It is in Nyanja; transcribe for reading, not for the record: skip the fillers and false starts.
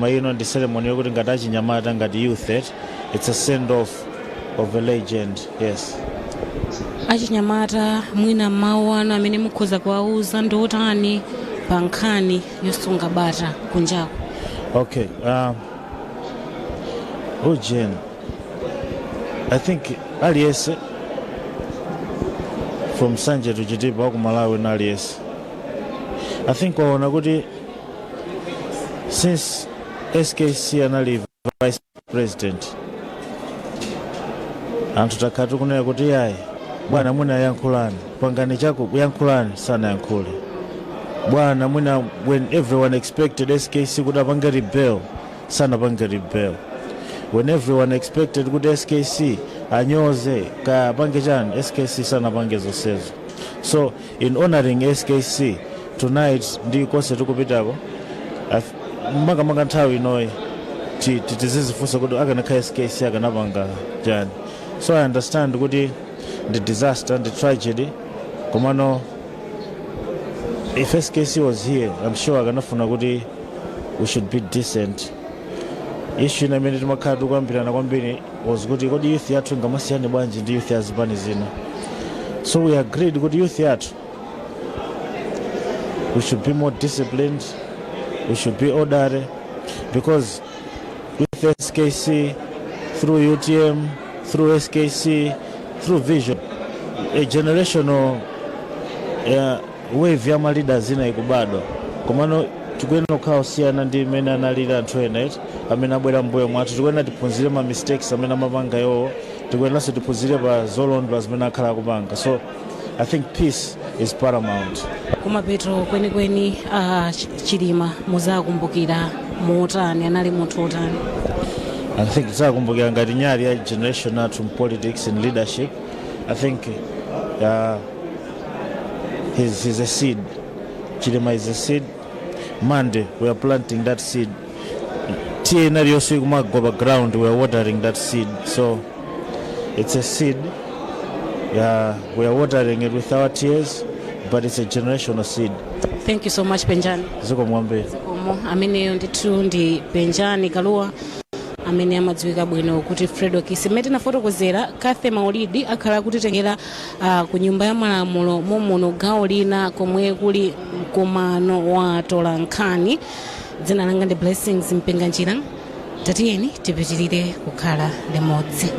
Koma ino ndi ceremony yokuti ngati achinyamata, ngati youth, it's a send off of a legend, yes. Achinyamata, mwina mawu anu amene mukhoza kuwauza ndi otani pa nkhani yosunga bata kunjaku? Okay, ujeni, I think aliyense from Sanje to Chitipa waku Malawi na aliyense, I think waona kuti since SKC anali vice president, anthu takhala tikunena kuti, "Yayi bwana, mwina yankhulani, pangani chako, yankhulani." Sanayankhule bwana. Mwina when everyone expected SKC kuti apange rebel, sanapange rebel. When everyone expected kuti SKC anyoze ka apange chani, SKC sanapange zonsezo. So in honoring SKC tonight ndi konse tikupitako, makamaka nthawi inoyi, tizizifunsa kuti akanakhala SKC akanapanga chani. So I understand kuti ndi disaster, ndi tragedy, komano if SKC was here, I'm sure akanafuna kuti we should be decent. Issue ina imene timakhala tikuyambirana kwambiri was kuti, kodi youth yathu ingamasiyane bwanji ndi youth ya zipani zina? So we agreed kuti youth yathu, we should be more disciplined, we should be orderly, because with SKC, through UTM, through SKC, through vision, a generational wave ya ma leaders ina ikubadwa. Komano tikuyenera kukhala osiyana ndi imene analili anthu ena eti amene abwera mbuyo mwathu. Tikuyenera tiphunzire ma mistakes amene amapanga iwowo, tikuyeneranso tiphunzire pa zolondola zimene akhala akupanga. So I think peace is paramount. Kumapeto kwenikweni, Chilima muzakumbukira motani? Anali munthu otani? I think tizakumbukira ngati nyali ya generation athu in politics and leadership. I think he's a seed. Chilima is a seed. Monday we are planting that seed. Tiye inaliyonse ikumagwa pa ground, we are watering that seed. So it's a seed, yeah, we are watering it with our tears, but it's a generational seed. Thank you so much, Penjani. Zikomo kwambiri. Zikomo. Ameneyo ndithu ndi Penjani Kaluwa, amene amadziwika bwino kuti Fredokiss. Mmene tinafotokozera, Kathe Maulidi akhala akutitengera ku Nyumba ya Malamulo momuno, gawo lina komwe kuli mkumano wa tolankhani. Dzina langa ndi Blessings Mpinganjira. Tatiyeni tipitirire kukhala limodzi.